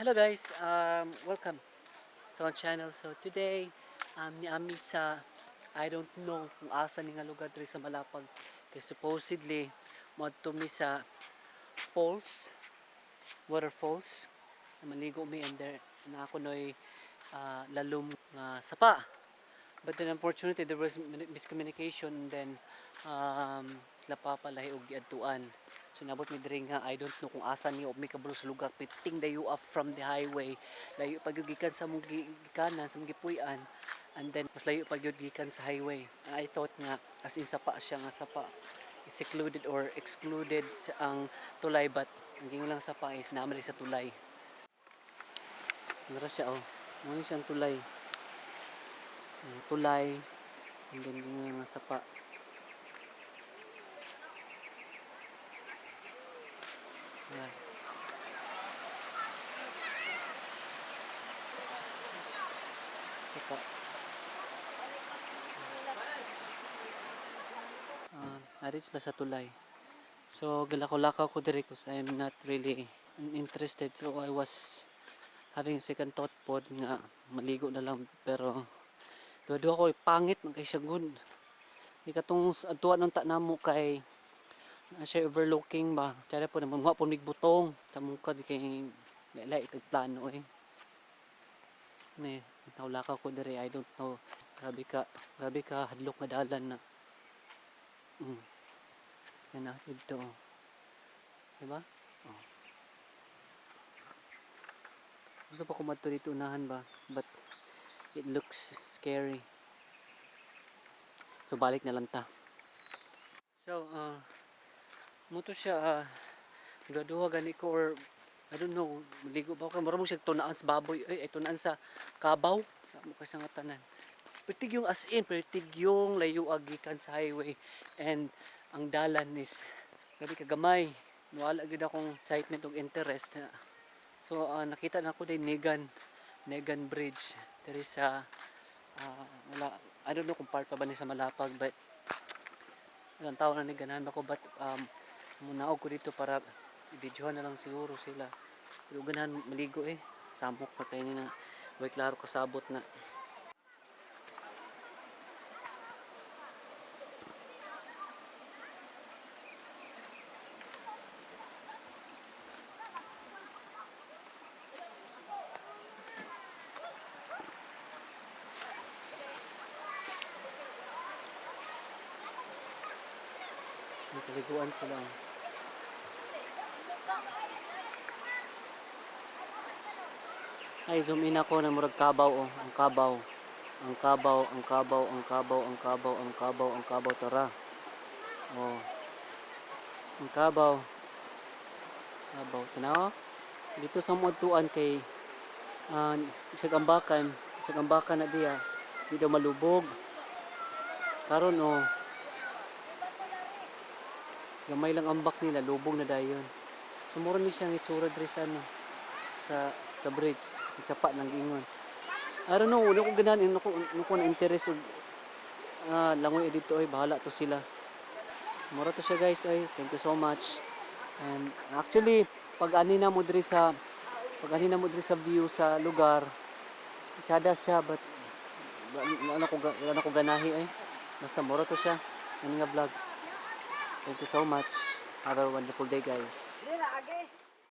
Hello guys, welcome to my channel. So today, niami sa, I don't know kung asa ni nga lugar diri sa Malapag. Kay supposedly, moadto mi sa falls, waterfalls. Maligo mi and there na ako noy lalom nga sapa. But then unfortunately, there was miscommunication and then sila papa lahi og giadtuan. So nabot mi diri nga I don't know kung asa ni mi kabalo sa lugar, piting layo up from the highway. Layo pa gyud gikan sa among gikanan, sa among gipuy-an, and then mas layo pa gyud gikan sa highway. I thought nga as in sapa siya nga sapa. Secluded or excluded sa ang tulay, but ang gingon lang sapa is naa man sa tulay. Mura siya oh. Mao ni siyang tulay. Ang tulay and then gingon nga sapa. Ayan. Sapa. Naa sila sa tulay. So gilakaw-lakaw ko diri 'cause I'm not really interested. So I was having a second thought pod nga maligo na lang, pero duha-duha ko, pangit man kay siya gud. Di katong adtuan unta namo kay na siya overlooking ba. Tsada po na mga po butong sa mukha di kay lahi kag plano eh. Ne, lakaw ko diri, I don't know. Grabe ka hadlok nga dalan na. Yan na dito. Oh. Diba? Oh. Gusto pa ko madto dito unahan ba, but it looks scary. So balik na lang ta. So, mao to siya, duha-duha gani ko or I don't know, maligo ba ko? Mura mo siya tunaan sa baboy, ay, ay tunaan sa kabaw. Sa mo kasi nga tanan. Pertig yung as in, pertig yung layo gikan sa highway and ang dalan is grabe ka gamay. Wala gid akong excitement ug interest. So nakita na ko din Negan Bridge diri sa wala, I don't know kung part pa ba ni sa Malapag, but ilang tao na ni ganahan ako, but munaog ko dito para i-videohan na lang siguro sila. Pero ganahan maligo eh. Samok pa kayo ni na way klaro kasabot na. May kaliguan sila. Oh. Ay, zoom in ako na murag kabaw oh. Ang kabaw. Ang kabaw, ang kabaw, ang kabaw, ang kabaw, ang kabaw, ang kabaw, tara. Oh. Ang kabaw. Kabaw. Tanaw? Dito sa muadtuan kay isang ambakan na diya. Di daw malubog. Karon oh. Gamay lang ambak nila, lubog na dayon. So mura ni siyang itsura diri sa ano, sa bridge, sapa ng giingon. I don't know, wala ko ganahan, ano ko na interest og langoy dito ay bahala to sila. Mura to siya guys ay, thank you so much. And actually, pag ani na mo diri sa view sa lugar, tsada siya, but wala na ko ganahi ay. Basta mura to siya. Ani nga vlog. Thank you so much. Have a wonderful day, guys. Dili na agi.